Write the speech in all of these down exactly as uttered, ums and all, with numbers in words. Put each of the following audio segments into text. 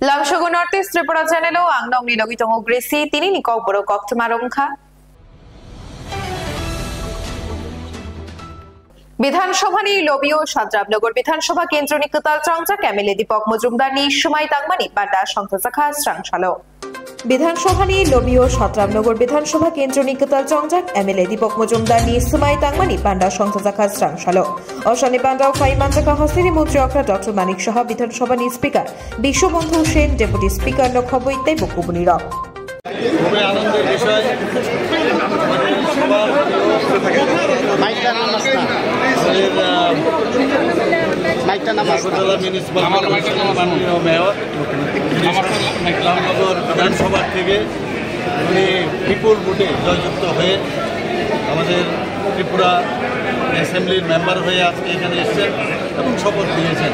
Lamsogo North East Tripura channel o ang nokni logi tongo Gracie, tini ni kokborok koktwma rok wngkha. Bidhan Sabha ni lobby o Satramnagar Bidhan Sabha kendro ni kwtal chongjak M L A Deepak Majumdar ni swmai tangmani banda songthajakha srangsalo. Bidhan Sabha ni lobby o Satramnagar Bidhan Sabha kendro ni kwtal chongjak M L A Deepak Majumdar ni swmai tangmani banda songthajakha srangsalo. Osani banda o phai manjakha hasteni montri okra Doctor Manik Saha, Bidhan Sabha ni speaker Bishwabandhu Sen, deputy speaker no khobwi tei bo kubuni rok. খুবই আনন্দের বিষয়। আমাদের সবার মাইকটা নামাস না। আমাদের, আহ, মাইকটা নামাস না। আগরতলা মিউনিসিপ্যাল কর্পোরেশনের মাননীয় মেয়র রামনগর বিধানসভা থেকে উনি বিপুল ভোটে জয়যুক্ত হয়ে আমাদের ত্রিপুরা অ্যাসেম্বলির মেম্বার হয়ে আজকে এখানে এসেছেন এবং শপথ নিয়েছেন।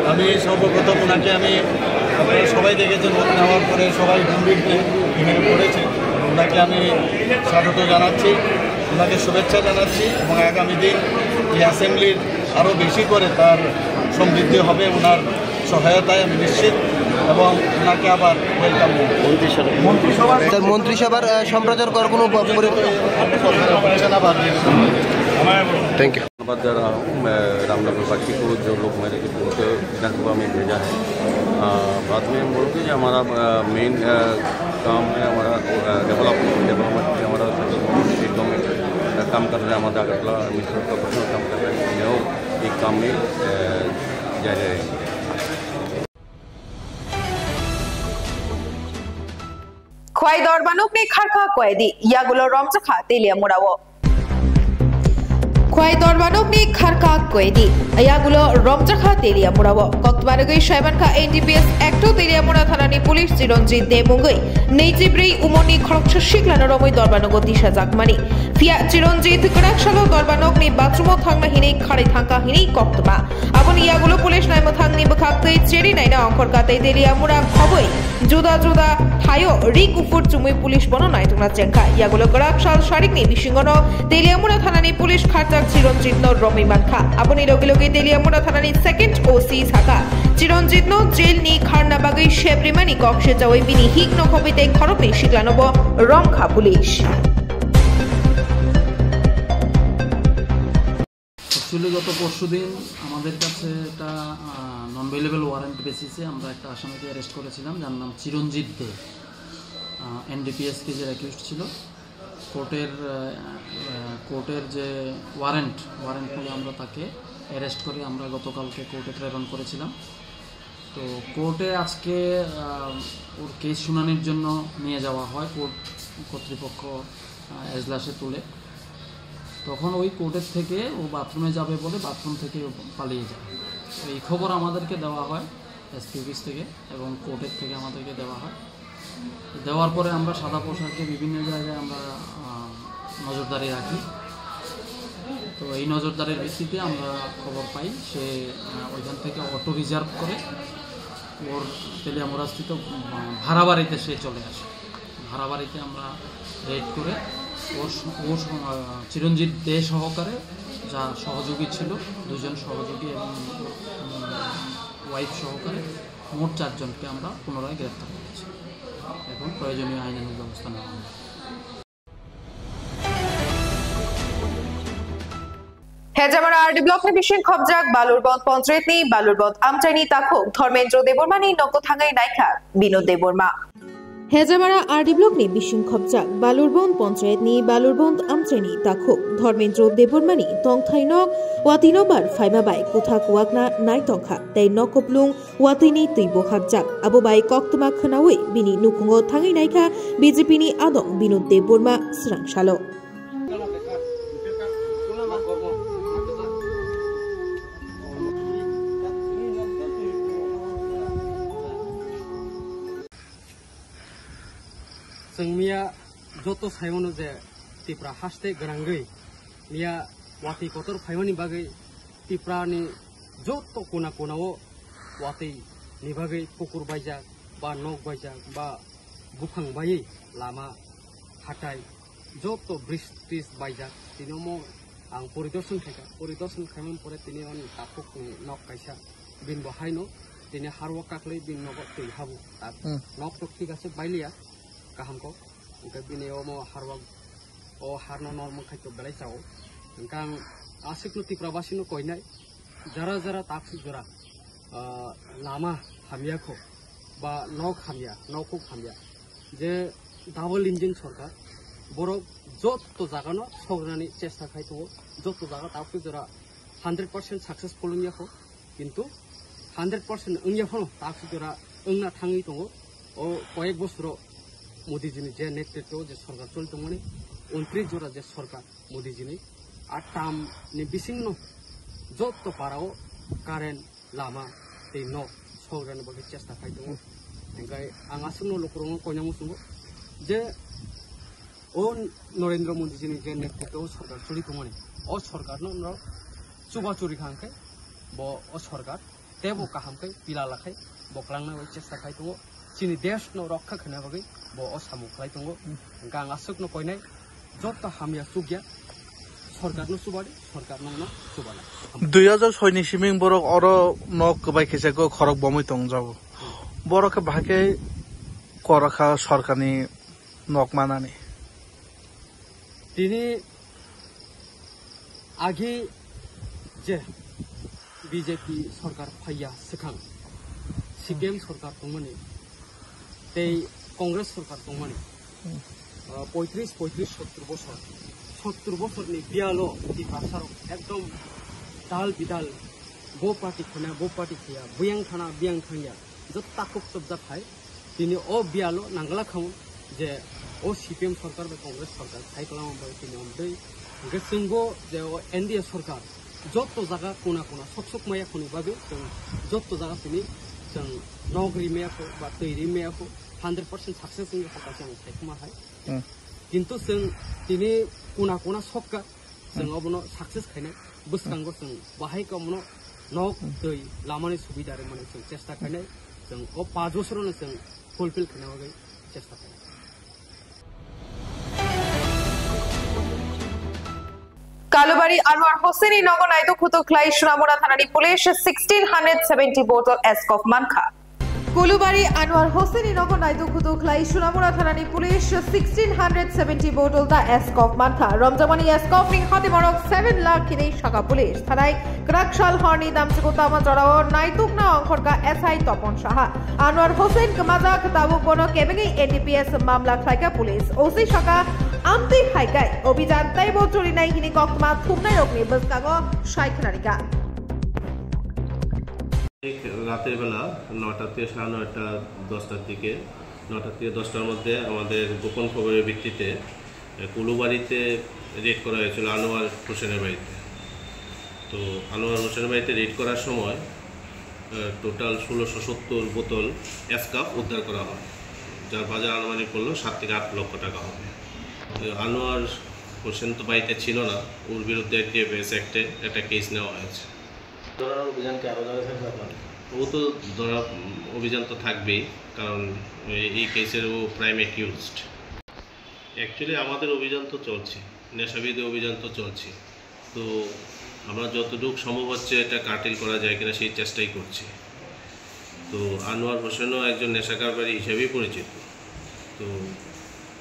আমি সর্বপ্রথম ওনাকে, আমি, আপনারা সবাই দেখেছেন, ওত নেওয়ার পরে সবাই গম্ভীর হয়ে ভেঙে পড়েছে। ওনাকে আমি স্বাগত জানাচ্ছি, ওনাকে শুভেচ্ছা জানাচ্ছি এবং আগামী দিন এই অ্যাসেম্বলির আরও বেশি করে তার সমৃদ্ধি হবে ওনার সহায়তায়, আমি নিশ্চিত, এবং ওনাকে আবার ওয়েলকাম জানাই। স্যার, মন্ত্রিসভার, আহ, সম্প্রচার করার কোনো প-, পরি- হচ্ছে না বাদ দিয়ে। Thank you। धन्यवाद दे रहा हूँ मैं रामनगर वासी को, जो लोग मेरे को विधानसभा में भेजा है। आ, बाद में हम बोलोगे कि हमारा, आ, मेन, आ, काम है हमारा, आ, डेवलपमेंट, डेवलपमेंट है हमारा, सेंट्रल गवर्नमेंट, स्टेट गवर्नमेंट, आ, काम कर रहे हैं, हमारा अगरतला मिनिस्टर का पर्सनल काम कर रहे हैं, मैं वो एक काम में, आ, जा रहे हैं। Khwai Dorbanukni kharkha koyadi, yagulo romjakha Teliamurao. Khwai Dorbanukni kharkha koyadi, yagulo romjakha Teliamurao. Koktwma rwgwi saimankha N D P S Act o Teliamura thanani police Chiranjit Deb wngwi neijibrwi umorni khoroksa siklano romwi Dorbanugo tisajakmani. Phiya Chiranjit kwrak salo Dorbanukni bathroom o thangna hinwi kharwi thangkha hinwi koktwma. Aboni yagulo police naimwthangni bwkhak twi cheri naina ongkhorkha tei Teliamura khobwi juda juda thaio ri kuphur chumui police bono naitokna chengkha. Yagulo kwrak sal sarikni bisingono Teliamura thanani police kharjak Chiranjitno romwi mankha. Aboni logi logi Teliamura thanani second O C sakha, Chiranjitno jailni kharna bagwi sep rimani kok sechawi bini hikno khobwi tei khoroknwi siklano bo romkha police. Actually গত পরশু দিন আমাদের কাছে একটা নন bailable warrant বেসিসে আমরা একটা আসামিকে অ্যারেস্ট করেছিলাম, যার নাম চিরঞ্জিত দে। এনডিপিএস কেজের অ্যাকিউজড ছিল। কোর্টের আহ, আহ, কোর্টের যে ওয়ারেন্ট ওয়ারেন্ট মতে আমরা তাকে অ্যারেস্ট করে আমরা গতকালকে কোর্টে প্রেরণ করেছিলাম। তো কোর্টে আজকে আহ, ওর কেস শুনানির জন্য নিয়ে যাওয়া হয় কোর্ট কর্তৃপক্ষ আহ, এজলাসে তুলে। তখন ওই কোর্টের থেকে ও বাথরুমে যাবে বলে বাথরুম থেকে পালিয়ে যায়। তো এই খবর আমাদেরকে দেওয়া হয় এসপি অফিস থেকে এবং কোর্টের থেকে আমাদেরকে দেওয়া হয়। দেওয়ার পরে আমরা সাদা পোশাকে বিভিন্ন জায়গায় আমরা আহ, নজরদারি রাখি। তো এই নজরদারির ভিত্তিতে আমরা খবর পাই সে আহ, ওইখান থেকে অটো রিজার্ভ করে ওর তেলিয়ামুড়াস্থিত আহ, ভাড়া বাড়িতে সে চলে আসে। ভাড়া বাড়িতে আমরা রেড করে ওর স- ওর স- আহ, চিরঞ্জিত দে সহকারে যা সহযোগী ছিল, দুজন সহযোগী এবং ওয়াইফ সহকারে মোট চারজনকে আমরা পুনরায় গ্রেপ্তার করেছি। এখন প্রয়োজনীয় আইনানুগ ব্যবস্থা নেওয়া হবে। Hejamara R D block ni bising khobjak Balurbond Panchayat ni Balurbond Amchai ni takhuk Dharmendra Debbarma ni nogo thangwi naikha Binod Debbarma. Hejamara R D block ni bising khobjak Balurbond Panchayat ni Balurbond Amchai ni takhuk Dharmendra Debbarma ni tongthai nok watwi nokbar phaima bai kwthak wakna nai tongkha tei nok kuplung watwi ni twi bo hapjak. Abo bai koktwma khwnawi bini nukhungo thangwi naikha B J P ni adong Binod Debbarma swrang salo. Chwng miya joto saimano je Tipra haste gwnangwi miya watwi kotor phaimani bagwi Tiprani joto kona konao watwi ni bagwi pukur baijak ba nok baijak ba buphang baiwi lama hatai joto bridge tris baijak. Tini omo ang poridorshan khaikha, poridorshan khaimani pore tini oni takhukni nok kaisa bini bo haino Tini harwak kaklai bini nogo twi habu. Tak Hmm. nok tok thik ase bailiya kaham kok. Hingke bini omo harwak o harno normal khai to belai chao. Hingke ang aswkno Tripura basino koinai jara jara taksuk jora, ah, lama hamya kho ba nok hamya, nok kuk hamya. Je double engine sorkar, borok jotto jagano sograni chesta khai tongo, jotto jaga taksuk jora hundred percent successful wngya kho. Kintu hundred percent wngya phano taksuk jora wngna thangwi tongo. O koyek bosoro Modijini je netritwo je sorkar choli tongmani, untris jora je sorkar Modijini, a term ni bisingno jotto parao current, lama tei nok sograni bagwi chesta khai tongo. Hingke ang aswkno lukurokno koinangmo chungo je o Narendra Modijini je netritwo o sorkar choli tongmani, o sorkarno norok chuba churi kha hingke bo o sorkar teibo kaham khe pilala khai bo kwlangna bai chesta khai tongo. Chini desh no rokha khaina bagwi bo o samung khlai tongo. Hingke ang aswkno koinai jotto hamya chukya sorkar no chubadi, sorkar no no chubana. Dui hajar soi ni siming borok oro nok kwbai kisa ko khorok bomwi tongjago. Borok khe bahai khe korakha sorkar ni nok manani. Tini agi je B J P sorkar phaiya swkang, C P M sorkar tongmani tei Congress sorkar tongmani, ah, poitris, poitris, sottur bosor, sottur bosorni biyalo Tiprasarok ekdom dal bidal, bo party khwna, bo party khwya, buyang thana, buyang thangya, jotto takhuk topjak hai. Tini o biyalo nangla khamu je o C P M sorkar bai Congress sorkar khai kwlangma bai tini omtwi hingke chwngbo je o N D A sorkar jotto jaga kuna kuna sok sok maya khoni bagwi chwng jotto jaga tini chwng nok ri maya kho ba twi ri maya kho hundred percent success wngya kho kaisa ang sai khuma hai. Hmm. Kintu chwng tini kuna kuna sokka chwng obono success khainai, bwskango chwng bahai khe omono nok twi lamani subida rwmani chwng chesta khainai, chwng o panch bosorono chwng fulfill khaina bagwi chesta khainai. Kalubari Anwar Hossaini nogo naiduk hutuk khlai Sunamura thanani police sixteen hundred seventy bottle Ascof mankha. Kulubari Anwar Hossaini nogo naiduk hutuk khlai Sunamura thanani police sixteen hundred seventy bottle da Ascof mankha. Romjakmani Ascof ni hati morok seven lakh hinwi saka police. Thanai kwrak sal horni damchiku tamo jorao naidukna ongkhorka S I Topon Saha. Anwar Hossain kwmajak tabuk bono kebengwi N D P S mamla khlaika police. O C saka amtwi haikai obijan teibo churinai hini koktma thumnairokni bwskango sai khwnarika. রাতের বেলা নটা থেকে সাড়ে নয়টা, দশটার দিকে, নটা থেকে দশটার মধ্যে আমাদের গোপন খবরের ভিত্তিতে, এ, কুলুবাড়িতে রেড করা হয়েছিল আনোয়ার হোসেনের বাড়িতে। তো আনোয়ার হোসেনের বাড়িতে রেড করার সময়, এ, টোটাল ষোলোশো সত্তর বোতল অ্যাসকাফ উদ্ধার করা হয়, যার বাজার আনুমানিক মূল্য সাত থেকে আট লক্ষ টাকা হবে। এ, আনোয়ার হোসেন তো বাড়িতে ছিল না, ওর বিরুদ্ধে ডিএফএস অ্যাক্টে একটা কেস নেওয়া হয়েছে। ধরার অভিযান কি আরো জায়গায় থাকবে আপনাদের? ও তো ধরা, উম, অভিযান তো থাকবেই, কারণ এই, এই কেসের ও প্রাইম অ্যাকিউজড। অ্যাকচুয়ালি আমাদের অভিযান তো চলছে, নেশাবিরোধী অভিযান তো চলছে। তো আমরা যতটুকু সম্ভব হচ্ছে এটা কার্টেল করা যায় কিনা সেই চেষ্টাই করছি। তো আনোয়ার হোসেনও একজন নেশা কারবারি হিসেবেই পরিচিত। তো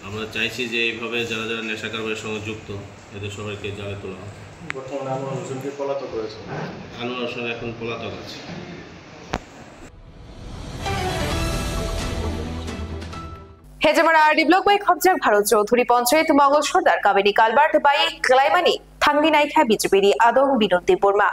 আমরা চাইছি যে এইভাবে যারা যারা নেশা কারবারির সঙ্গে যুক্ত, এদের সবাইকে জালে তোলা হবে। বর্তমানে আনোয়ার হোসেন কি পলাতক রয়েছে? আনোয়ার হোসেন এখন পলাতক আছে। Hejamara R D block bai khopjak Bharat Chaudhuri Panchayat Mongol Sordar kamini culvert bai kwlaimani thangwi naikha B J P ni adong Binod Debbarma.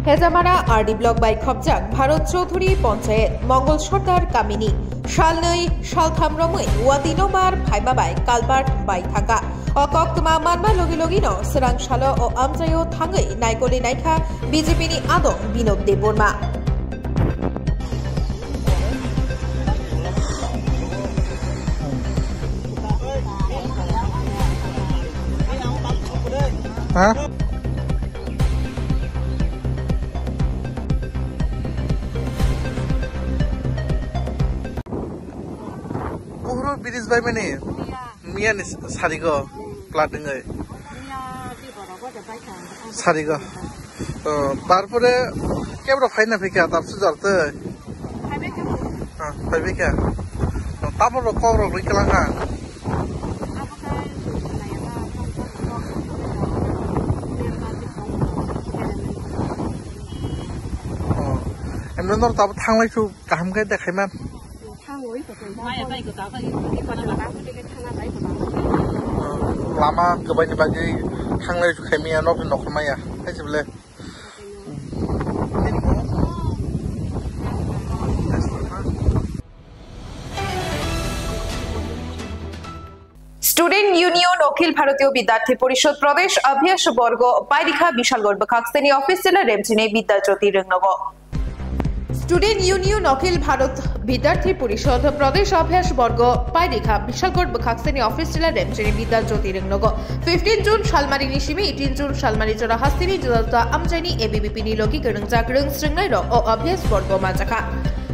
Hejamara R D block bai khopjak Bharat Chaudhuri Panchayat Mongol Sordar kamini salnwi saltham romwi watwi no mar phaima bai culvert bai thangkha. O koktwma manma logi logi no swrang salo o amchaio thangwi naikoli naikha B J P ni adong Binod Debbarma. Ha? Buhuru bridge bai mani? Miya ni sarigo plat ngai. Sarigo. To, tarpore Kebra phaina phikha tapsu jar tei. Phaibai khe. Ha, phaibai khe. Tamo rok kok rok riklang ha. Abo khe khalai ba, tamo rok kok rok riklang ha. Oh. Emno nor tabo thanglai su kaham khe dekhai man. Thangwi to. Maya bai ko ta bai. Ko ta ba ko de thana bai ko ta. Lama kwbai ni bagwi thanglai su khaimiya nok nokol maya. Hai se bole. Student Union অখিল ভারতীয় বিদ্যার্থী পরিষদ প্রদেশ অভ্যাস বর্গ পাইরিখা বিশালগড় বখাকসেনি অফিস জেলা রেমচিনে বিদ্যাজ্যোতি রংনগর। Student Union অখিল ভারত বিদ্যার্থী পরিষদ প্রদেশ অভ্যাস বর্গ পাইরিখা বিশালগড় বখাকসেনি অফিস জেলা রেমচিনে বিদ্যাজ্যোতি রংনগর। Fifteen June salmari ni simi eighteen June salmari jora hasteni juda juda amchaini A B V P ni logi gwnangjak rwng srwngnai rok o abhyas borgo manjakha.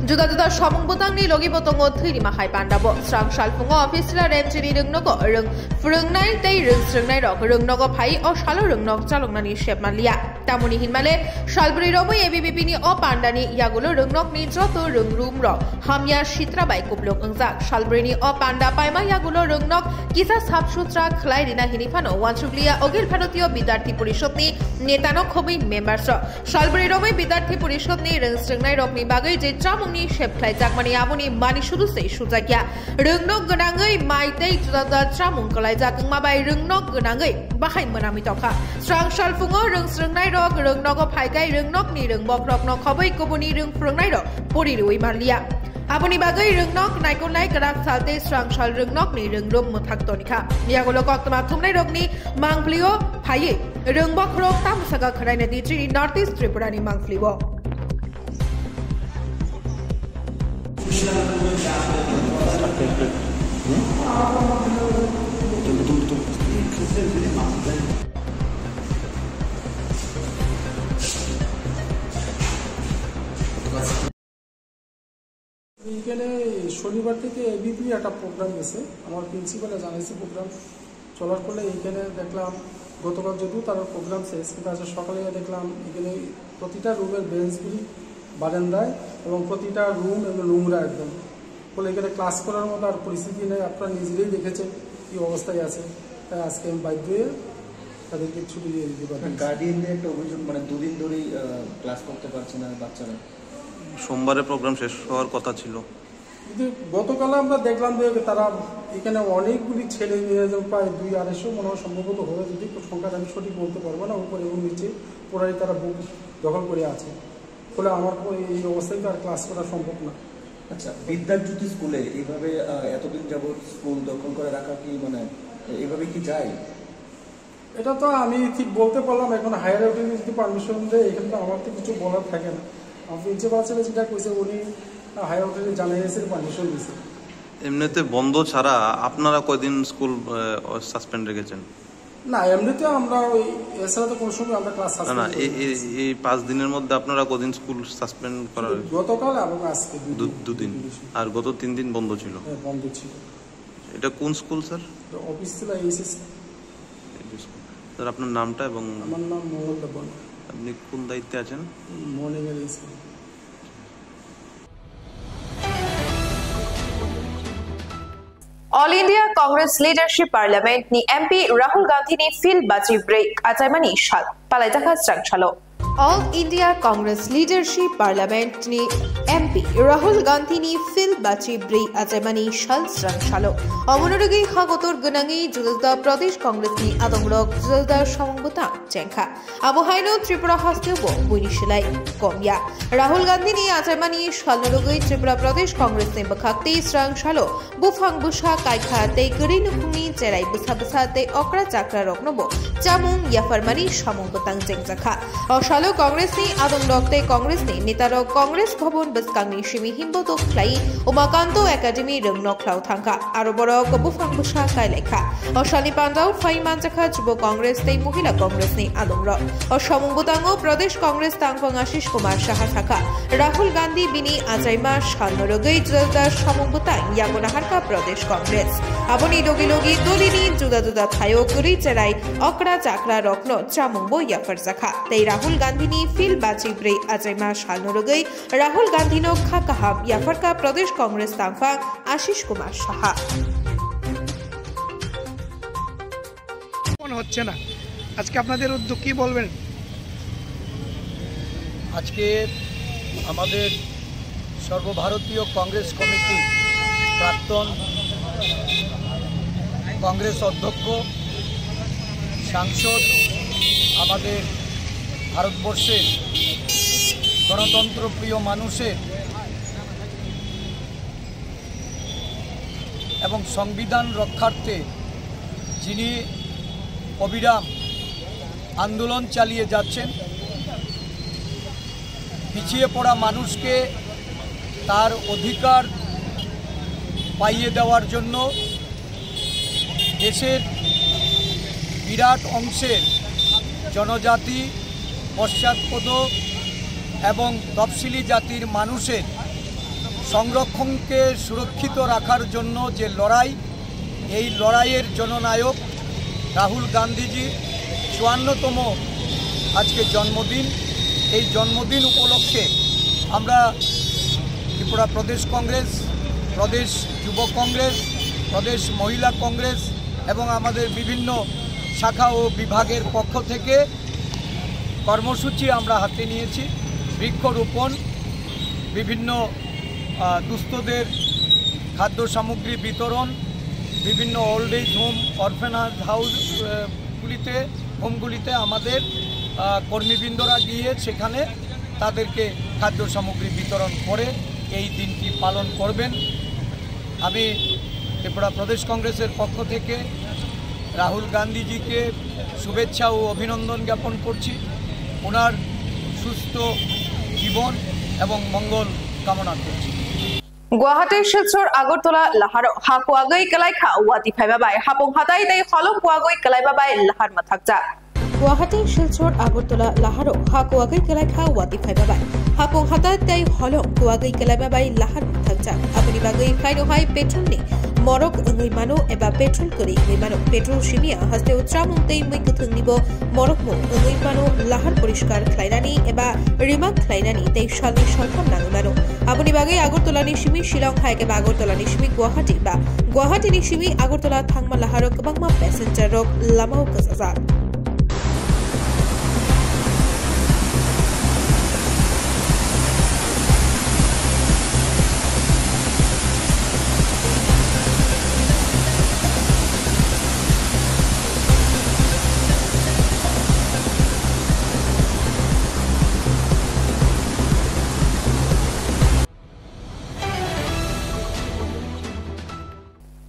Juda juda samung bwtangni logi bo tongo thwirima hai panda bo. Srang salphungo office la remchini rwngnogo rwng phrwngnai tei rwng srwngnai rok rwngnogo phai o salo rwngnok chaloknani sep manliya. Tamoni hinmale salbrwi romwi A B V P ni o pandani yagulo rwngnokni joto rwng room rok hamya sitra bai kuplung wngjak. Salbrwi ni o panda paima yagulo rwngnok kisa sap sutra khlai rina hini phano wansukliya Akhil Bharatiya Bidyarthi Porishod ni netano khobwi members rok. Salbrwi romwi Bidyarthi Porishod ni rwng srwngnai rokni bagwi je chamungni sep khlaijakmani aboni mani sudu se sujakya. Rwngnok gwnangwi mai tei juda juda chamung kwlaijak wngma bai rwngnok gwnangwi bahai mwnamwi tongkha. Srang salphungo rwng srwngnai rok rwngnogo phaikai rwngnokni rwngbok rokno khobwi kubuni rwng phrwngnai rok pori rwui manliya. Aboni bagwi rwngnok naikolnai kwrak sal tei srang sal rwngnokni rwngrum mwthak tonikha. Yagulo koktwma thumnai rokni mangphlio phaiwi rwngbok rok tamo saka khwnaina di chini North East Tripura ni mangphlio. এখানে শনিবার থেকে এবিপি একটা প্রোগ্রাম গেছে, আমার প্রিন্সিপালে জানাইছে প্রোগ্রাম চলার ফলে এখানে দেখলাম গতকাল যদিও তার প্রোগ্রাম শেষ, কিন্তু আজকে সকালে দেখলাম এখানে প্রতিটা রুমের বেঞ্চগুলি বারান্দায় এবং প্রতিটা রুম এবং নোংরা একদম। ফলে এখানে ক্লাস করার মতো আর পরিস্থিতি নেই, আপনারা নিজেরাই দেখেছেন কী অবস্থায় আছে। তাই আজকে আমি বাধ্য হয়ে তাদেরকে ছুটি দিয়ে দিতে পারি। গার্ডিয়ানদের একটা অভিযোগ, মানে, দুদিন ধরেই, আহ, ক্লাস করতে পারছে না বাচ্চারা। সোমবারে প্রোগ্রাম শেষ হওয়ার কথা ছিল। কিন্তু গতকাল আমরা দেখলাম যে তারা এখানে অনেকগুলি ছেলে মেয়ে, যেমন প্রায় দুই আড়াইশো মনে হয় সম্ভবত হবে, যদি একটু সংখ্যাটা আমি সঠিক বলতে পারবো না, উপরে এবং নিচে পুরাই তারা বুক দখল করে আছে। ফলে আমার পো-, এই অবস্থায় তো আর ক্লাস করা সম্ভব না। আচ্ছা, বিদ্যাজ্যোতি স্কুলে এইভাবে, আহ, এতদিন যাবত স্কুল দখল করে রাখা কি, মানে, এইভাবে কি যায়? এটা তো আমি ঠিক বলতে পারলাম, এখন হায়ার অথরিটি যদি পারমিশন দেয়, এখানে তো আমার তো কিছু বলার থাকে না। আমার প্রিন্সিপাল স্যার যেটা কইছে, উনি হায়ার অথরিটি জানাই এসে পারমিশন দিছে। এমনিতে বন্ধ ছাড়া আপনারা কয়দিন স্কুল, আহ, সাসপেন্ড রেখেছেন? না, এমনিতে আমরা ওই, এছাড়া তো কোনো সময় আমরা ক্লাস না, না, সাসপেন্ড করি এই, না। এই, এই পাঁচ দিনের মধ্যে আপনারা কদিন স্কুল সাসপেন্ড করা শুধু হয়েছে? গতকাল এবং আজকে দুই দু-, দিন। দুদিন। দুদিন। আর গত তিন দিন বন্ধ ছিল? হ্যাঁ, বন্ধ ছিল। এটা কোন স্কুল, স্যার? এটা অফিস ছিল এইচএস। এইচএস। স্যার, আপনার নামটা এবং আমার নাম মোহাম্মদ আব্বাস। আপনি কোন দায়িত্বে আছেন? মর্নিং এর HS. All India Congress Leadership Parliament ni M P Rahul Gandhi ni field bachi brwi achaimani sal. Palaijakha srang salo. All India Congress Leadership Parliament ni M P Rahul Gandhi ni field bachi brwi achaimani sal srang salo. Omono rwgwi hagotor gwnangwi juda juda Pradesh Congress ni adongrok juda juda samung bwtang chengkha. Abo haino Tripura hasteo bo buini silai komya. Rahul Gandhi ni achaimani salno rwgwi Tripura Pradesh Congress ni bwkhak tei srang salo buphang bwsa kaikha tei kwrwi nukhungni cherai bwsa bwsa tei okra chakra rokno bo chamung yapharmani samung bwtang chengjakha. O salo Congress ni adongrok tei Congress ni netarok Congress Bhavan Bwskangni simi himbo tok khlai Umakanto Academy rwngno khlao thangkha, aro borok buphang bwsa kailaikha. O salni pandao phai manjakha Jubo Congress tei Mohila Congress ni alomrok. O samung bwtango Pradesh Congress tangphang Ashish Kumar Saha sakha, Rahul Gandhi bini achaima salno rwgwi juda juda samung bwtang yago naharkha Pradesh Congress. Aboni logi logi dolini juda juda thaio kwrwi cherai okra chakra rokno chamungbo yapharjakha. Tei Rahul Gandhini phil bachi brwi achaima salno rwgwi Rahul Gandhino kha kaham yapharkha Pradesh Congress tangphang Ashish Kumar Saha. মনে হচ্ছে না। আজকে আপনাদের উদ্যোগ কি বলবেন? আজকে আমাদের সর্বভারতীয় কংগ্রেস কমিটি প্রাক্তন কংগ্রেস অধ্যক্ষ, সাংসদ, আমাদের ভারতবর্ষের গণতন্ত্রপ্রিয় মানুষের এবং সংবিধান রক্ষার্থে যিনি অবিরাম আন্দোলন চালিয়ে যাচ্ছেন, পিছিয়ে পড়া মানুষকে তার অধিকার পাইয়ে দেওয়ার জন্য দেশের বিরাট অংশের জনজাতি, পশ্চাৎপদ এবং তফসিলি জাতির মানুষের সংরক্ষণকে সুরক্ষিত রাখার জন্য যে লড়াই, এই লড়াইয়ের জননায়ক রাহুল গান্ধীজির চুয়ান্নতম আজকে জন্মদিন। এই জন্মদিন উপলক্ষে আমরা ত্রিপুরা প্রদেশ কংগ্রেস, প্রদেশ যুব কংগ্রেস, প্রদেশ মহিলা কংগ্রেস এবং আমাদের বিভিন্ন শাখা ও বিভাগের পক্ষ থেকে কর্মসূচি আমরা হাতে নিয়েছি। বৃক্ষরোপণ, বিভিন্ন, আহ, দুস্থদের খাদ্য সামগ্রী বিতরণ, বিভিন্ন old age home, orphanage house, আহ, গুলিতে, হোমগুলিতে আমাদের, আহ, কর্মীবৃন্দরা গিয়ে সেখানে তাদেরকে খাদ্য সামগ্রী বিতরণ করে এই দিনটি পালন করবেন। আমি ত্রিপুরা প্রদেশ কংগ্রেসের পক্ষ থেকে রাহুল গান্ধীজিকে শুভেচ্ছা ও অভিনন্দন জ্ঞাপন করছি। ওনার সুস্থ জীবন এবং মঙ্গল কামনা করছি। Guwahati, Silchar, Agartala, Laharo ha kuagwi kwlaikha, wati phaiba bai hapung hatai tei holong kuagwi kwlaiba bai lahar mwthakjak. Guwahati, Silchar, Agartala, Laharo ha kuagwi kwlaikha, wati phaiba bai hapung hatai tei holong kuagwi kwlaiba bai lahar mwthakjak. Aboni bagwi khaino hai petrol ni morok wngwi mano eba petrol kwrwi wngwi mano. Petrol simiya hasteo chamung tei mui kwthwngni bo morokmung wngwi mano, lahar poriskar khlainani eba remark khlainani tei salni saltham nangwi mano. Aboni bagwi Agartala ni simi Shillong hai khe ba Agartala ni simi Guwahati ba Guwahati ni simi Agartala thangma laharo kwbangma passenger rok lamao kwchajak.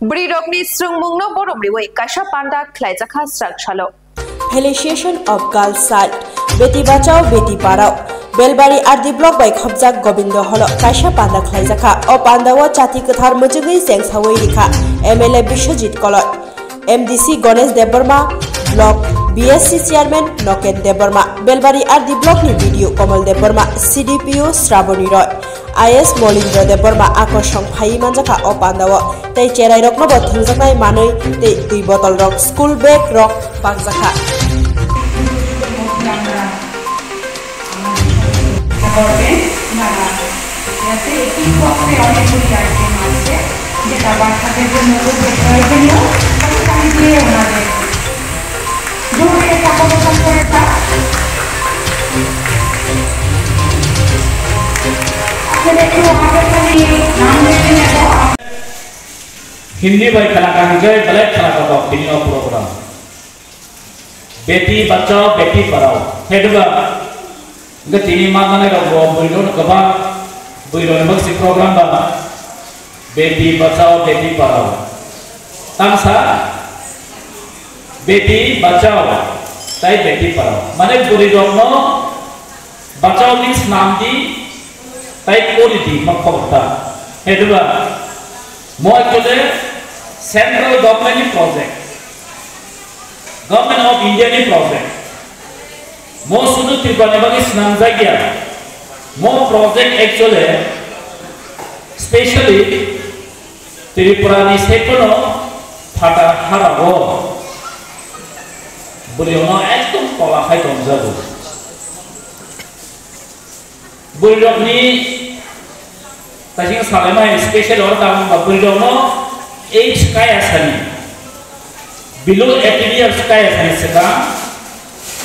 Bwrwirokni swrwngmungno borom riwi kaisa panda khlaijakha srangsalo. Felicitation of Girls Child, Beti Bachao Beti Padhao, Belbari R D Block bai khopjak Gobindo Holo kaisa panda khlaijakha. O pandao chati kwthar muchungwi chengsawi rikha M L A Biswajit Koloi, M D C Ganesh Debbarma, Block B S C Chairman Noken Debbarma, Belbari R D Block ni B D O Komol Debbarma, C D P O Sraboni Roy, I S Molindra Debbarma akosong phaiwi manjakha o pandao, tei cherairokno bo thwngjaknai manwi tei twi botol rok, school bag rok pakjakha. করবেন ওনারা। যাতে একই পক্ষে অনেকগুলি আইটেম আছে, যেটা বাচ্চাদের জন্য খুব প্রয়োজনীয়, তাই দিয়ে ওনাদের জোরে একটা প্রদর্শন করে থাক। আপনাদের একটু হাতে তালি নাম লিখে নেব। Hindi bai khana kaham khe belai khana kotor tini o program. Beti bachao, beti padhao. Hwnkhe ba, hwnkhe tini ma manai rok bo bwrwi rok no kwbang, bwrwi rok ni baksa program ba, beti bachao, beti padhao. Tangsa, beti bachao, tai beti padhao. Mane bwrwi rok no bachao means nam di, Tai kori di ma khobor ta. He diba? Mo actually central government ni project, government of India ni project. Mo sudu Tripura ni bagwi swnam jakya. Mo project actually specially Tripura ni saipono phatar harago bwrwino ekdom tola khai tongjago. Bwrwirokni taising salaimani special order tamo ba bwrwirokno age kaya sani, below eighteen years kaya sani swkang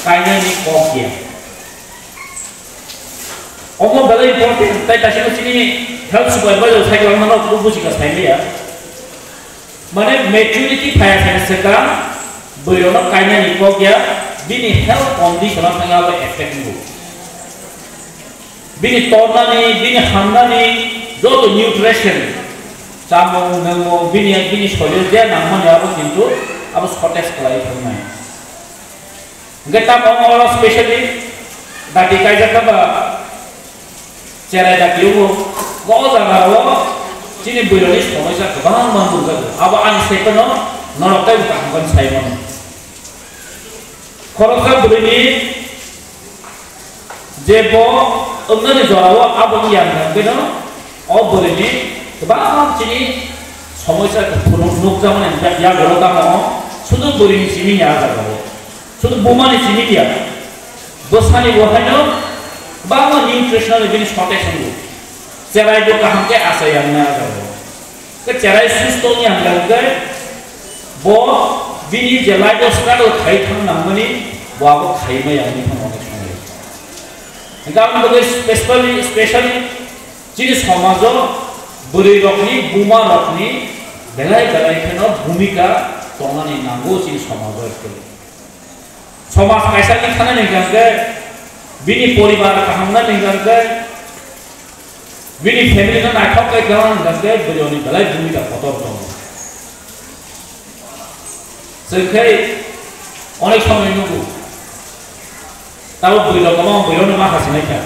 kainani kok ya. Omo belai important, tai taising chini health supervisor sai kwlangmano bo bujika sai maya. Mane maturity phaya thani swkang bwrwino kainani kok ya, bini health condition o thangwi abo effect wngo. Bini tornani, bini hamnani joto nutrition, chamung, nwngmung, bini, bini sorir je nangmani abo kintu abo shortage khlaiwi thangnai. Hwnkhe tamo oro specially dati kaijak kha ba cherai dati o, o jaga o chini bwrwini somoisa kwbangma nukjago. Abo ani saiphano norok teibo kaham khe sai mano. Khoroksa bwrwini je bo wngnani jora o abo wngya hwnkhe no o bwrwini kwbangma chini somoisa phunuk nukjakmani yago tamo sudu bwrwini simi ya jaga o. Sudu bumani simi ya. Bwsani bo haino bangma nutritional bini shortage wngo. Cherai bo kaham khe achai ya wngnai ah jaga o. Khe cherai susto wngya hwnkhe bo bini je life o struggle khai thang nangmani bo abo khai maya wngwi thang onek somoi. Hwnkhe aboni bagwi specially, specially chini somajo bwrwi rokni, buma rokni belai belai kheno bhumika tongnani nango chini somajo actually. Somaj kaisa ni thana ni hwnkhe bini poribar kaham na ni hwnkhe bini family no naithok khe thana ni hwnkhe bwrwi ni belai bhumika kotor tongo. Chwng khe onek somoi nugo. Tabo bwrwi rok kwbangma bwrwi rok no ma hasinai kha.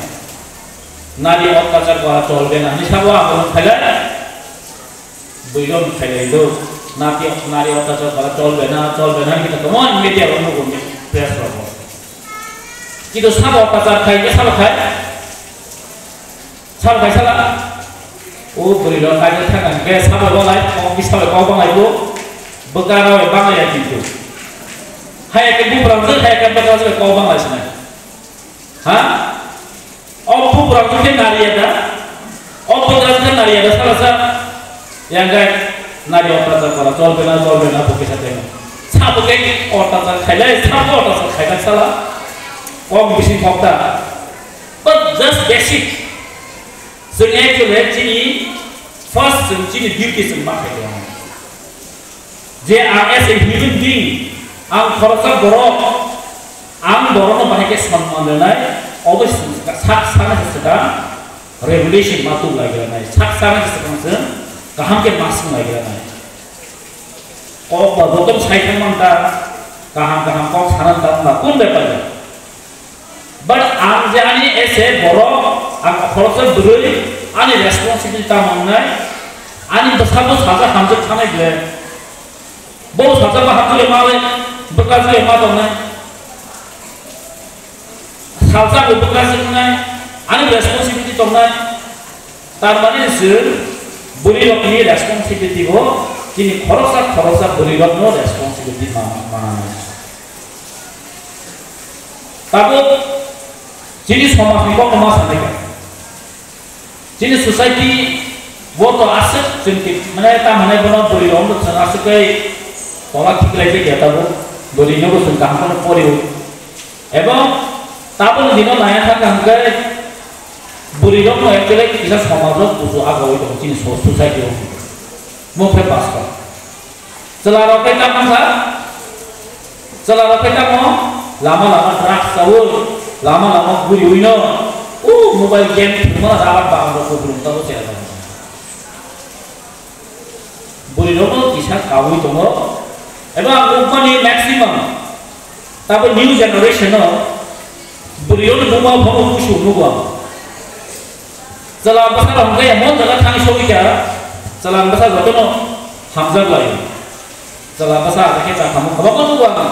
Nari ottachar kora cholbe na hinwi sabo andolon khailai. Bwrwi rok khailai do. Nati, nari ottachar kora cholbe na, cholbe na hinwi kwbangma media rok nugo, press rok. Kintu sabo ottachar khai khe sabo khai. Sal kaisa la, o bwrwi rok kaisa thang khe sabo banglai, kok bisa bai kok banglai bo, bwkha rok bai banglai ya kintu. Hai khe bubrang jwk, hai khe bwkha jwk kok banglai sinai. Ha? O bubrang jwk khe nari ya da? O bwkha jwk khe nari ya da sala sa? Yang kai nari ottachar kora, cholbe na, cholbe na, bo kisa temo. Sabo khe ottachar khailai, sabo ottachar khailai sala. Kok bising kok da. But just basic. Chwng actually chini first chwng chini duty chwng ma khaikha. Je ang as a human being, ang khoroksa borok, ang borokno bahai khe sonman rwnai, obo chwng sak sakna se swkang revolution ma tuk lai granai, sak sakna se swkang chwng kaham khe ma swng lai granai. Kok ba joto sai thang man ta, kaham kaham kok sana ta, ta kun bepar. But ang je ani as a borok, ang khoroksa bwrwi, ani responsibility ta mangnai, ani bwsabo sajak hamjak thanai ble. Bo sajak ba hamjak ma le, bwkha je ma tongnai. Sajak bo bwkha je wngnai, ani responsibility tongnai. Tar mane chwng bwrwi rokni responsibility bo chini khoroksa khoroksa bwrwi rokno responsibility ma-, mananai. Tabuk chini somajni kokno ma sanai kha. Chini society bo to aswk chwng ki, mane ta mane bono bwrwi rok wngkha chwng aswk khe tola khiklai khe ya tabuk bwrwi nogo chwng kaham kheno pori o. Ebong tabukni dino naiya thang kha hwnkhe bwrwi rokno actually kisa somaj o kusu agawi tongo chini so-, society o. Mo khe basta. Chwla rok khe tamo kha, chwla rok khe tamo lama lama drugs chawi, lama lama guriwi no, o mobile game thwngma rabar bagan rok kuplung tabuk chwla rok. Bwrwi rokno kisa kawi tongo, eba ang nukmani maximum tabo new generation o bwrwi rokni buma phano kusu nugo ang. Chwla bwsa rok hwnkhe emon jaga thang sogwi kha, chwla bwsa jotono hamjak lai. Chwla bwsa ada khe chakhamung kwbangma nugo ang.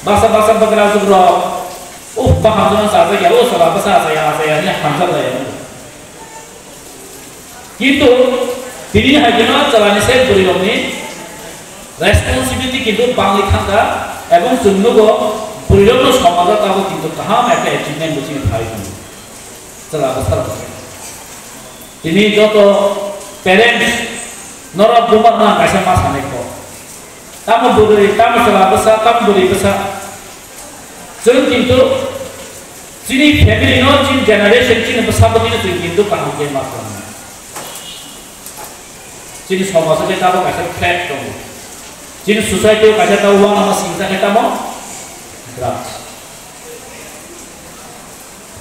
Baksa baksa bwkrajwk rok, "Uff, ba hamjakno chajak ya, o chwla bwsa achaya, achaya," hinwi hamjak lai. Kintu tini hai kheno chwlani side bwrwi rokni responsibility kintu bangwi thangkha, ebong chwng nugo bwrwi rokno somajo tabuk kintu kaham ekta achievement bo chini phai tongo. Chwla bwsa rok. Tini joto parents norok buma wngna kaisa ma sanai kho. Tamo bwrwi, tamo chwla bwsa, tamo bwrwi bwsa. Chwng kintu chini family no, chini generation, chini bwsa bwtwi no chwng kintu kaham khe ma khlai. Chini somajo khe tamo kaisa threat tongo. Chini society o kaisa tamo uanama singsa khe tamo drugs.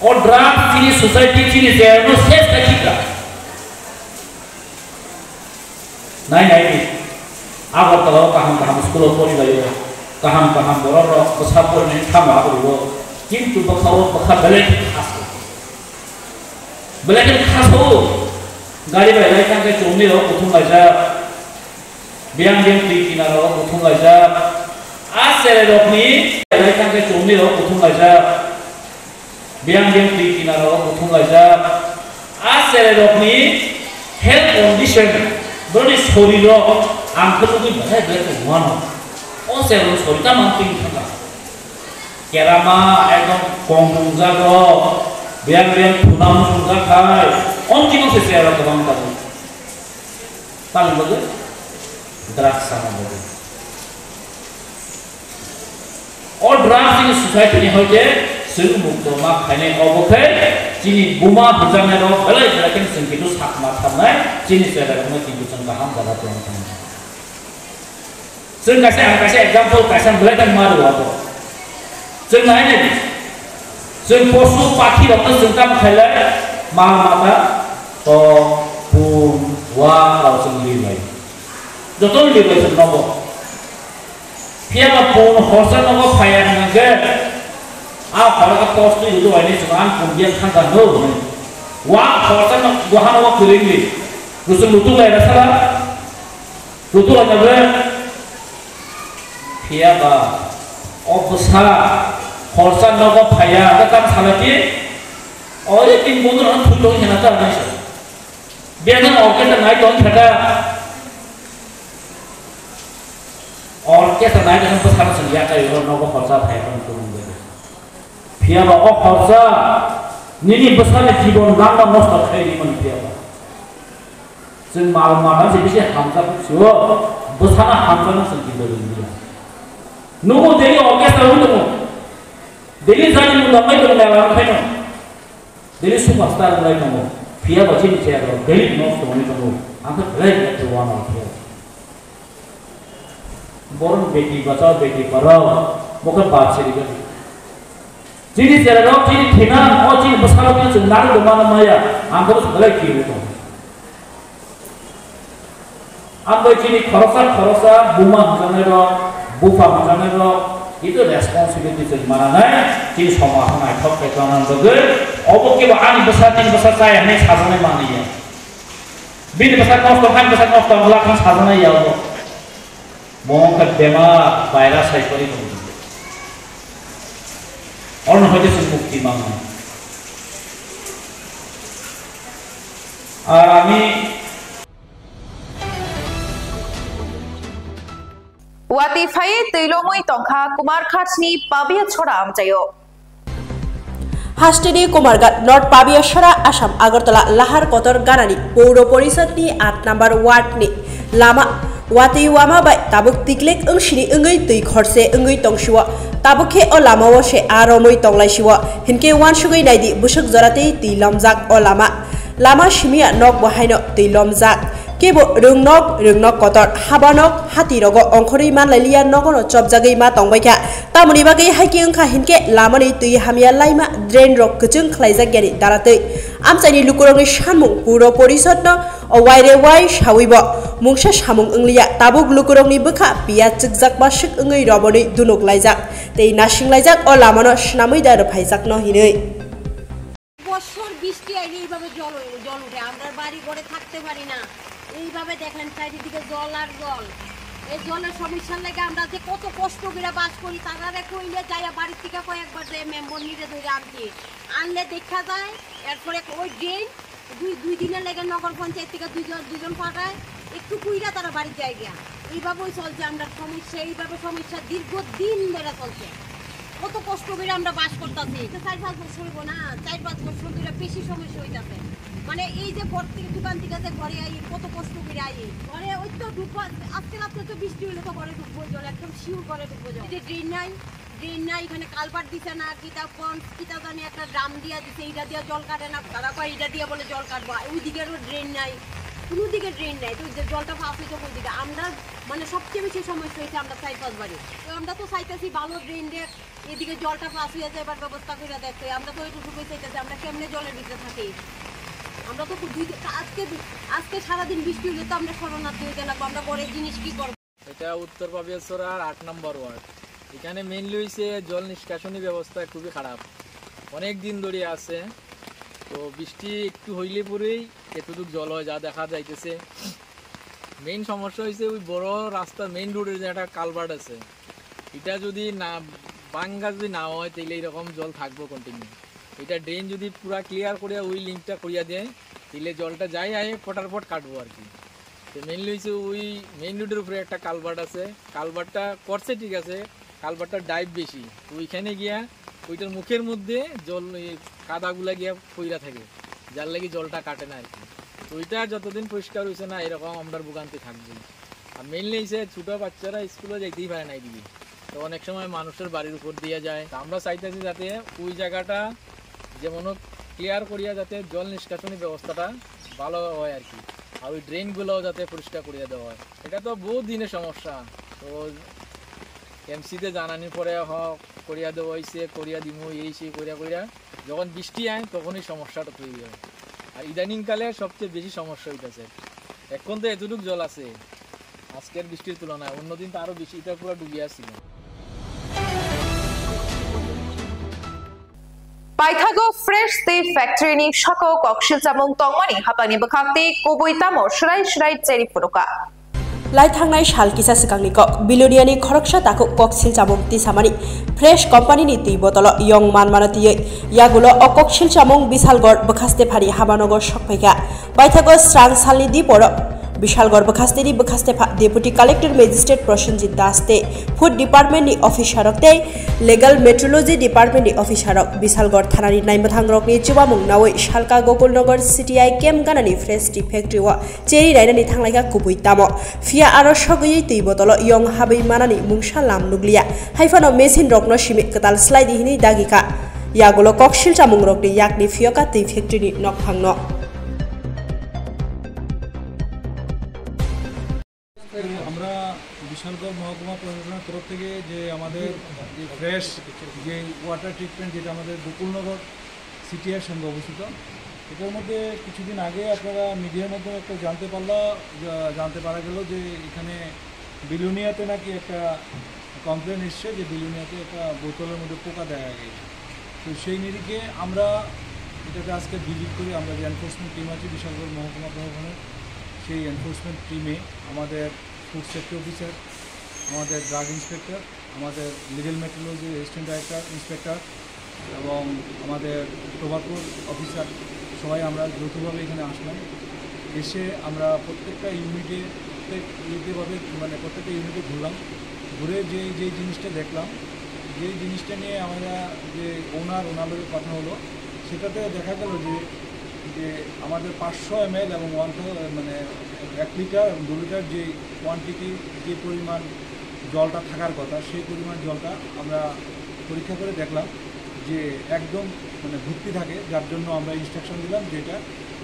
O drugs chini society, chini jayano ses khai khika. Nai nai di. Agartala o kaham kaham school o pori laio. Kaham kaham borok rok bwsa porinani thamo agarwo. Kintu bwkha o bwkha belai khe khaso. Belai khe khaso. Gari bai lai tangkhe chomni rok kuthum laijak. Biyang biyang twi kinaro kuthum laijak. A chwrai rokni lai tangkhe chomni rok kuthum laijak. Biyang biyang twi kinaro kuthum laijak. A chwrai rokni health condition, borokni sorir rok ang khe nugwi belai belai khe wano. O chwrai rokni sorir tamo twi thangkha. Kerama ekdom kong wngjak rok, biyang biyang thuna muchungjak khai, o twi se chwrai rok kwbang tongo. Tamni bagwi drugs chana bagwi. O drugs chini society ni hoite chwng mukto ma khainai, obo khe chini buma hwnjaknai rok belai belai khe chwng kintu sakma tharnai, chini chwrai rokno kintu chwng kaham jaga tong thangwi. Chwng kaisa, ang kaisa example kaisa belai khe ma rwo abo. Chwng nai nai di. Chwng posu pakhi rokno chwng tamo khailai, mal mata, tok, pun, wa rok chwng li lai. Joto li lai chwng nogo. Phiya ba pun horsa nogo phaiya hwnkhe, a horo khe post twi rwdi wainwi chwng ang pun biya thangkha no hwnwi. Wa horsa no, wa hano wa kwrwngwi. Rwchwng lutuk lai rw sala. Lutuk lai rw. Phiya ba o bwsa horsa nogo phaiya, hwnkhe tam sala ki, ori tin bondhu rok thwi tong hena ta hwnwi sa. Biya nang orchestra nai tong khe ta. Orchestra nai tong bwsa no sing ya kai ro nogo horsa phai tong tong de. Phiya ba o horsa nini bwsa ni jibon langma nosto khai ri mani phiya ba. Chwng mal mata se bisi hamjak sio, bwsa na hamjak no chwng kinto ri mani. Nugo tei orchestra wi tongo. Daily jani mung lamai tongo mela wng khaino. Daily superstar wng lai tongo. Phiya ba chini chair rok daily nosto wngwi tongo. Ang khe belai belai khe uanw phiya. Borok beti bachao beti padhao bo khe bad siri gani. Chini chair rok chini thina o chini bwsarok ni chwng nang rwmano maya. Ang khe belai kiri tongo. Ambai chini khoroksa khoroksa buma hwnjaknai rok, bupha hwnjaknai rok, itu responsibility chwng mananai, chini somaj no naithok khe tongna bagwi, obo kebo ani bwsa, chini bwsa chaya hwnwi sajaknai manliya. Bini bwsa nosto, ani bwsa nosto wngla khe sajaknai ya obo. Bo wngkha bemar, virus hai kori tongo. Oroni hoite chwng mukti mangnai. Ar ami Watwi phaiwi twi lomwi tongkha Kumarghatni Pabiachora amchaio. Hasteni Kumarghat, North Pabiachora, Assam, Agartala, Lahar Kotor ganani Puro Porishodni aat number wardni lama watwi wama bai tabuk tiklek wngsini wngwi twi khorse wngwi tongsio. Tabuk khe o lamao se aa romwi tonglaisio. Hinkhe uansugwi naidi bwswk joratwi twi lomjak o lama. Lama simiya nok bo haino twi lomjak. Kebo rwngnok, rwngnok kotor, habanok, hatirogo ongkhorwi manlailiya nogono chopjagwi ma tongbaikha. Tamoni bagwi haikhe wngkha hinkhe lamani twi hamya laima drain rok kwchwng khlaijakyani daratwi. Amchaini lukurokni sanmung Puro Porishodno o waire wai sawibo mungsa samung wngliya. Tabuk lukurokni bwkha piya chwkjakma swk wngwi robonwi dunuk laijak tei nasing laijak o lamano swnamwi da rwphaijakno hinwi. Bosor bish কি আইলে এইভাবে জল হয়ে, জল উঠে, আমরা বাড়ি ঘরে থাকতে পারি না। এইভাবে দেখেন চারিদিকে জল আর জল। এই জলের সমস্যার লেগে আমরা যে কত কষ্ট করে বাস করি, তারারে কইলে যাইয়া বাড়ির থেকে কয়েকবার যে মেম্বার নিরে ধরে আনছি, আনলে দেখা যায়। এরপরে ওই ড্রেন দুই দুই দিনের লেগে নগর পঞ্চায়েত থেকে দুইজন দুজন পাঠায়, একটু কইরা তারা বাড়ির জায়গা। এইভাবেই চলছে আমরা সমস্যা, এইভাবে সমস্যা দীর্ঘ দিন ধরে চলছে। কত কষ্ট করে আমরা বাস করতেছি। চার পাঁচ বছর হইব না, চার পাঁচ বছর ধরে বেশি সমস্যা হইতাছে। মানে এই যে ঘর থেকে, দোকান থেকে যে ঘরে আই, কত কষ্ট করে আই। ঘরে ওই তো ঢুকবো, আজকে রাত্রে তো বৃষ্টি হইলে তো ঘরে ঢুকবো জল, একদম শিওর ঘরে ঢুকবো জল। এই যে ড্রেন নাই, ড্রেন নাই, এখানে কালভার্ট দিছে না, কিতা কোন, কিতা জানি একটা ড্রাম দিয়া দিছে, এটা দিয়া জল কাটে না, তারা কয় এটা দিয়া বলে জল কাটবো, আর ওইদিকে আরো ড্রেন নাই, কোনো দিকে ড্রেন নাই, তো যে জলটা পাস হইতো কোন দিকে? আমরা মানে সবচেয়ে বেশি সমস্যা হয়েছে আমরা চার পাঁচ বাড়ি। তো আমরা তো চাইতেছি ভালো ড্রেন দিয়ে এদিকে জলটা পাস হয়ে যাবার ব্যবস্থা করে দেখতে, আমরা তো ওইটুকুই চাইতেছি, আমরা কেমনে জলের ভিতরে থাকি? আমরা তো খুব দুই আজকে আজকে সারাদিন বৃষ্টি হলে তো আমরা শরণার্থী হইতে লাগবো, আমরা ঘরের জিনিস কি করবো? এটা উত্তর পাবিয়াছড়ার আট নম্বর ওয়ার্ড। এখানে মেইনলি হইছে জল নিষ্কাশনী ব্যবস্থা খুবই খারাপ, অনেক দিন ধরে আছে। তো বৃষ্টি একটু হইলে পরেই এতটুকু জল হয় যা দেখা যাইতেছে। মেইন সমস্যা হইছে ওই বড় রাস্তার মেইন রোডের যে একটা কালভার্ট আছে, এটা যদি না ভাঙ্গা যদি না হয় তাহলে এরকম জল থাকবো কন্টিনিউ। এটা ড্রেন যদি পুরা ক্লিয়ার করে ওই লিঙ্কটা করিয়া দেয়, তাহলে জলটা যাই আয় ফটার ফট কাটবো আর কি। তো মেইনলি হইছে ওই মেইন রোডের উপরে একটা কালভার্ট আছে, কালভার্টটা করছে ঠিক আছে, কালভার্টটা ডাইভ বেশি, তো ওইখানে গিয়া ওইটার মুখের মধ্যে জল, এই কাদাগুলা গিয়া পইরা থাকে, যার লাগি জলটা কাটে না আর কি। তো ওইটা যতদিন পরিষ্কার হইছে না, এরকম আমরা ভোগান্তি থাকবো। আর মেইনলি হইছে ছোট বাচ্চারা স্কুলে যাইতেই পারে না এইদিকে, তো অনেক সময় মানুষের বাড়ির উপর দিয়ে যায়। তো আমরা চাইতেছি যাতে ওই জায়গাটা যেমন হোক ক্লিয়ার করিয়া যাতে জল নিষ্কাশনী ব্যবস্থাটা ভালো হয় আর কি, আর ওই ড্রেনগুলোও যাতে পরিষ্কার করিয়া দেওয়া হয়। এটা তো বহুত দিনের সমস্যা। তো এমসিতে জানানির পরে হ করিয়া দেওয়া হয়েছে, করিয়া দিমু, এই সেই করিয়া করিয়া যখন বৃষ্টি আয় তখনই সমস্যাটা তৈরি হয়। আর ইদানিংকালে সবচেয়ে বেশি সমস্যা হইতেছে। এখন তো এতটুকু জল আছে আজকের বৃষ্টির তুলনায়, অন্যদিন তো আরো বেশি, এটা পুরো ডুবিয়া ছিল। Paithago fresh tei factory ni sakao koksil chamung tongmani hapangni bwkhak tei kubui tamo swrai swrai cheri phunuka. Lai thangnai sal kisa swkangni kok, Biloniani khoroksa takhuk koksil chamung tisamani fresh company ni twi botolo yong manmano twiwi yagulo o koksil chamung Bisalgor bwkhaste phari Habanogo sokphaikha. Paithago srang salni diporo Bisalgor bwkhasteni bwkhastepha Deputy Collector Magistrate Prosenjit Das tei Food Department ni officer rok tei Legal Metrology Department ni officer rok Bisalgor thana ni naimwthang rok ni chubamung nawi salka Gokulnagar C T I camp gana ni fresh tea factory o cheri rainani thanglaikha kubui tamo, phiya aro sogwi twi botolo yong habwi manani mungsa lam nukliya, haiphano machine rokno simi kwtal swlaidi hinwi dagikha. Yagulo koksil chamung rokni yakni phiyoka twi factory ni nokphangno. আমরা বিশালগড় মহকুমা প্রশাসনের তরফ থেকে যে আমাদের যে ফ্রেশ যে water treatment, যেটা আমাদের গোকুলনগর সিটিআর সঙ্গে অবস্থিত, এটার মধ্যে কিছুদিন আগে আপনারা মিডিয়ার মাধ্যমে একটা জানতে পারলা, জা-, জানতে পারা গেল যে এখানে বিলোনিয়াতে নাকি একটা কমপ্লেন এসছে যে বিলোনিয়াতে একটা বোতলের মধ্যে পোকা দেখা গেছে। তো সেই নিরিখে আমরা এটাতে আজকে ভিজিট করি, আমরা যে এনফোর্সমেন্ট টিম আছে বিশালগড় মহকুমা প্রশাসনের, সেই এনফোর্সমেন্ট টিমে আমাদের ফুড সেফটি অফিসার, আমাদের ড্রাগ ইন্সপেক্টর, আমাদের legal metrology assistant director, inspector এবং আমাদের টোবাকোর অফিসার, সবাই আমরা যৌথভাবে এখানে আসলাম। এসে আমরা প্রত্যেকটা ইউনিটে, প্রত্যেক ইউনিটে ভাবে, মানে, প্রত্যেকটা ইউনিটে ঘুরলাম। ঘুরে যে, যে জিনিসটা দেখলাম, যে জিনিসটা নিয়ে আমরা যে ওনার, ওনার লগে কথা হলো, সেটাতে দেখা গেল যে, যে আমাদের পাঁচশো এমএল এবং ওয়ান থাউজেন্ড, মানে, এক লিটার এবং দু লিটার যে কোয়ান্টিটি, যে পরিমাণ জলটা থাকার কথা, সেই পরিমাণ জলটা আমরা পরীক্ষা করে দেখলাম যে একদম, মানে, ভর্তি থাকে, যার জন্য আমরা ইনস্ট্রাকশন দিলাম যে এটা,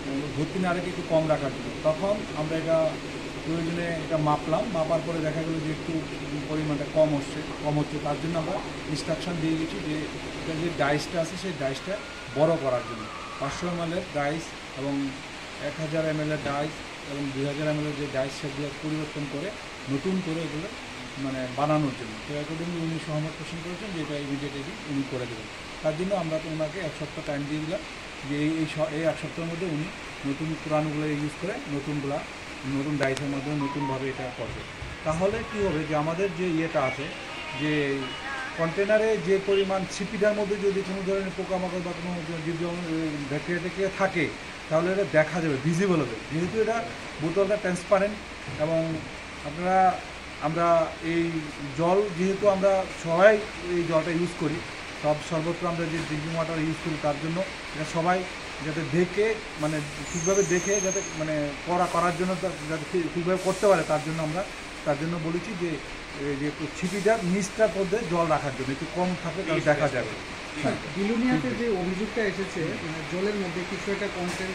উম, ভর্তি না রেখে একটু কম রাখার জন্য। তখন আমরা এটা প্রয়োজনে এটা মাপলাম, মাপার পরে দেখা গেল যে একটু পরিমাণটা কম হচ্ছে, কম হচ্ছে, তার জন্য আমরা ইনস্ট্রাকশন দিয়ে গেছি যে এটা যে ডাইসটা আছে, সেই ডাইসটা বড় করার জন্য। পাঁচশো এমএলের ডাইস এবং এক হাজার এমএলের ডাইস এবং দুই হাজার এমএলের যে ডাইস, সেগুলো পরিবর্তন করে নতুন করে এগুলো, মানে, বানানোর জন্য। তো অ্যাকর্ডিংলি উনি সহমত পোষণ করেছেন যে এটা ইমিডিয়েটলি উনি করে দেবেন। তার জন্য আমরা তো ওনাকে এক সপ্তাহ টাইম দিয়ে দিলাম। যে এই এই স- এই এক সপ্তাহের মধ্যে উনি নতুন পুরানোগুলো ইউজ করে নতুনগুলা নতুন ডাইসের মাধ্যমে নতুনভাবে এটা করবে। তাহলে কি হবে যে আমাদের যে ইয়েটা আছে, যে কন্টেনারে যে পরিমাণ ছিপিটার মধ্যে যদি কোনো ধরনের পোকামাকড় বা কোনো জীবজন্তু, ব্যাকটেরিয়া ট্যাকটেরিয়া থাকে, তাহলে এটা দেখা যাবে, ভিজিবল হবে। যেহেতু এটা বোতলটা ট্রান্সপারেন্ট এবং আপনারা আমরা এই জল, যেহেতু আমরা সবাই এই জলটা ইউজ করি, সব সর্বত্র আমরা যে ড্রিঙ্কিং ওয়াটার ইউজ করি, তার জন্য এটা সবাই যাতে দেখে, মানে ঠিকভাবে দেখে যাতে, মানে করা করার জন্য তা- যাতে ঠিক- ঠিকভাবে করতে পারে, তার জন্য আমরা তার জন্য বলেছি যে এই যে ছিপিটার নিচটার মধ্যে জল রাখার জন্য, একটু কম থাকে, তাহলে দেখা যাবে। স্যার, বিলোনিয়াতে যে অভিযোগটা এসেছে, মানে জলের মধ্যে কিছু একটা কন্টেন্ট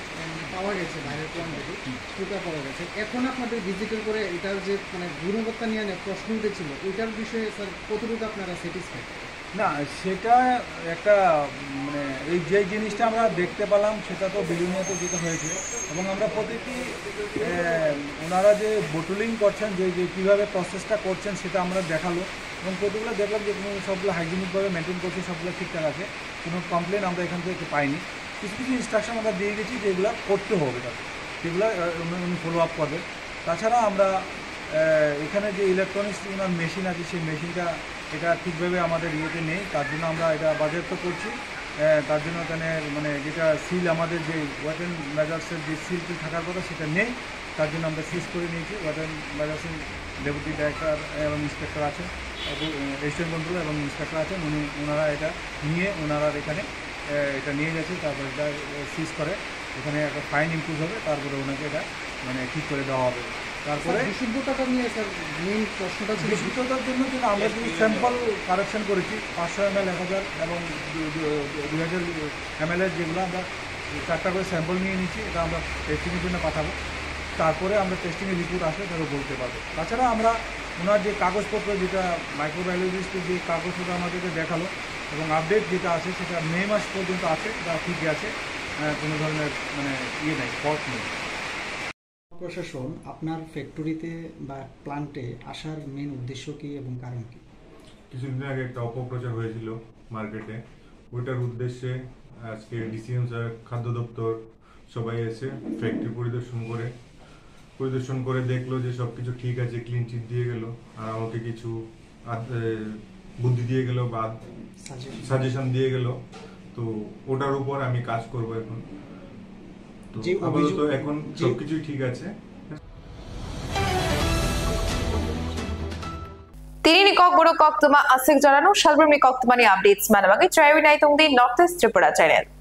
পাওয়া গেছে, বাইরের কোয়ান্টিটি, পোকা পাওয়া গেছে। এখন আপনাদের ভিজিটের পরে এটার যে মানে গুণবত্তা নিয়ে অনেক প্রশ্ন উঠেছিল, এটার বিষয়ে স্যার কতটুকু আপনারা স্যাটিসফাইড? না, সেটা একটা, মানে এই যে জিনিসটা আমরা দেখতে পেলাম, সেটা তো বিলোনিয়াতে যেটা হয়েছে, এবং আমরা প্রতিটি এ, ওনারা যে বোটলিং করছেন, যে যে কীভাবে প্রসেসটা করছেন, সেটা আমরা দেখালো এবং কতগুলো দেখলাম যে কোনো সবগুলো হাইজিনিকভাবে মেনটেন করছে, সবগুলো ঠিকঠাক আছে, কোনো কমপ্লেন আমরা এখান থেকে পাইনি। কিছু কিছু ইনস্ট্রাকশন আমরা দিয়ে গেছি যেগুলো করতে হবে তাদের, সেগুলো আহ, উনি উনি ফলো আপ করবেন। তাছাড়া আমরা আহ, এখানে যে ইলেকট্রনিক্স ওনার মেশিন আছে, সেই মেশিনটা এটা ঠিকভাবে আমাদের ইয়েতে নেই, তার জন্য আমরা এটা বাজেয়াপ্ত করছি। আহ, তার জন্য এখানে মানে যেটা সিল, আমাদের যে ওয়েট অ্যান্ড মেজার্সের যে সিল টিল থাকার কথা, সেটা নেই, তার জন্য আমরা সিজ করে নিয়েছি। ওয়েট অ্যান্ড মেজার্সের ডেপুটি ডাইরেক্টর এবং ইন্সপেক্টর আছে, অ্যাসিস্ট্যান্ট কন্ট্রোল এবং ইন্সপেক্টর আছেন, উনি ওনারা এটা নিয়ে ওনারা এখানে আহ, এটা নিয়ে গেছে, তারপর এটা সিজ করে এখানে একটা ফাইন ইম্পোজ হবে, তারপরে ওনাকে এটা মানে ঠিক করে দেওয়া হবে। তারপরে স্যার, বিশুদ্ধতাটা নিয়ে স্যার মেইন প্রশ্নটা ছিল। বিশুদ্ধতার জন্য কিন্তু আমরা যদি স্যাম্পল কালেকশন করেছি, পাঁচশো এমএল, এক হাজার এবং দুই হাজার এমএল এর যেগুলো, আমরা চারটা করে স্যাম্পল নিয়ে নিচ্ছি, এটা আমরা টেস্টিংয়ের জন্য পাঠাবো। তারপরে আমরা টেস্টিংয়ের রিপোর্ট আসলে তারপরে বলতে পারবো। তাছাড়া আমরা ওনার যে কাগজপত্র, যেটা মাইক্রোবায়োলজিস্টের যে কাগজপত্র আমাদেরকে দেখালো এবং আপডেট যেটা আছে, সেটা মে মাস পর্যন্ত আছে, তা ঠিকই আছে, আহ, কোনো ধরনের মানে ইয়ে নেই, ফল্ট নেই। প্রশাসন আপনার ফ্যাক্টরিতে বা প্ল্যান্টে আসার মেইন উদ্দেশ্য কি এবং কারণ কি? কিছুদিন আগে একটা অপপ্রচার হয়েছিল মার্কেটে, ওইটার উদ্দেশ্যে আজকে ডিসিএম স্যার, খাদ্য দপ্তর সবাই এসে ফ্যাক্টরি পরিদর্শন করে পরিদর্শন করে দেখলো যে সব কিছু ঠিক আছে, ক্লিন চিট দিয়ে গেল। আর আমাকে কিছু আদ- এ, বুদ্ধি দিয়ে গেল বা সাজেশন দিয়ে গেল। তো ওটার উপর আমি কাজ করব এখন। তো যে আপাতত অভিযোগ- এখন যে সবকিছুই ঠিক আছে। Tini ni Kokborok koktwma aswk jorano salbrumni koktwmani updates manna bagwi chwrawi naitongdi North East Tripura channel.